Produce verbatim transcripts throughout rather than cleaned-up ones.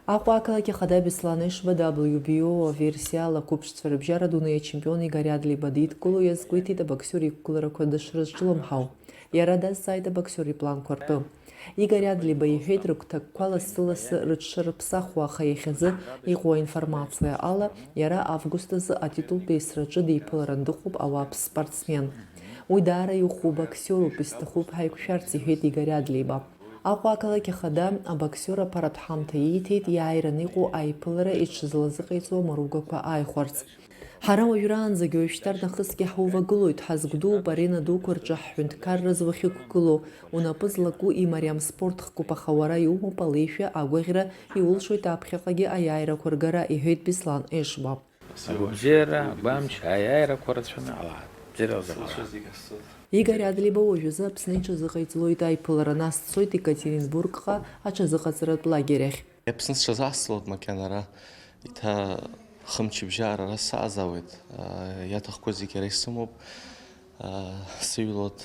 Аҟәа ақалақь ахада Беслан Ешба W B O аверсиала ақәыԥшцәа рыбжьара адунеи ачемпион Игорь Адлеиба дидкыло иазгәеиҭеит абоксиор иқәгыларақәа дышрызҿлымҳау. Иара дазҵааит абоксиор ипланқәа ртәы. Игорь Адлеиба иҳәеит, рыгәҭакқәа лассы-лассы рыҽшырыԥсахуа, аха иахьазы иҟоу аинформациа ала, иара август азы атитултә еисраҿы диԥыларан дыҟоуп ауаԥс спортсмен. Уи даара иӷәӷәоу боксиоруп, исҭахуп ҳаиқәшәарц, иҳәеит Игорь Адлеиба. Аҟәа ақалақь ахада абоксиор аԥаратә ҳамҭа ииҭеит иааираны иҟоу аиԥылара иҽызлазыҟаиҵо амаругақәа ааихәарц. Ҳара уажәраанӡагьы уажәшьҭарнахысгьы ҳаувагылоит, ҳазгәдууп арена дуқәа рҿы ҳҳәынҭқарраз уахьықәгылоу, унапы злаку имариам спорт хкуп, аха уара иумоуп алеишәа, агәаӷьра, иулшоит аԥхьаҟагьы аиааирақәа ргара, иҳәеит Беслан Ешба. Агәабзиара, агәамч, аиааирақәа рацәаны ала, бзиара лзыҟала. Игорь Адлеиба уажәазы Аԥсны иҽазыҟаиҵалоит аиԥылара, нас дцоит Екатеринбургҟа аҽазыҟаҵаратә лагерь ахь. Аԥсны сҽазаасҵалоит макьана ара, еиҭа хымчыбжьаара ара саазаауеит. Иаҭахқәоу зегьы ара исымоуп. Сыҩлоит,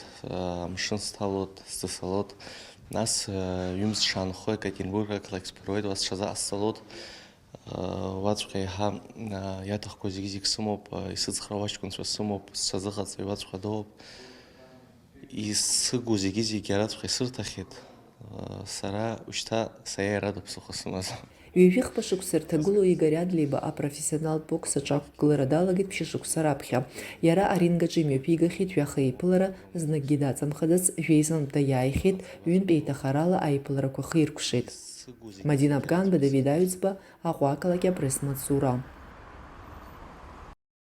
амшын сҭалоит, сҵысалоит. Нас ҩымз сшаанхо Екатеринбург ақалақь сԥыруеит, уа сҽазаасҵалоит. Уаҵәҟьа еиҳа иаҭахқәоу зегьы-зегь сымоуп, исыцхраауа аҷкәынцәа сымоуп, сҽазыҟаҵаҩ уаҵәҟьа доуп. Исыгу зегьы-зегь араҵәҟьа исырҭахьеит, сара ушьҭа саиааиратәы ԥсыхәа сымаӡам. Ҩажәихԥа шықәса ирҭагылоу Игорь Адлеиба апрофессионалтә бокс аҿы ақәгылара далагеит ԥшьышықәса раԥхьа. Иара аринг аҿы имҩаԥигахьеит жәаха еиԥылара, зныкгьы даҵамхаӡац, жәеизантә даиааихьеит, ҩынтә еиҭахарала аиԥыларақәа хиркәшеит. Мадина Абганба, Давид Аҩӡба, Аҟәа ақалақь апресс-маҵзура.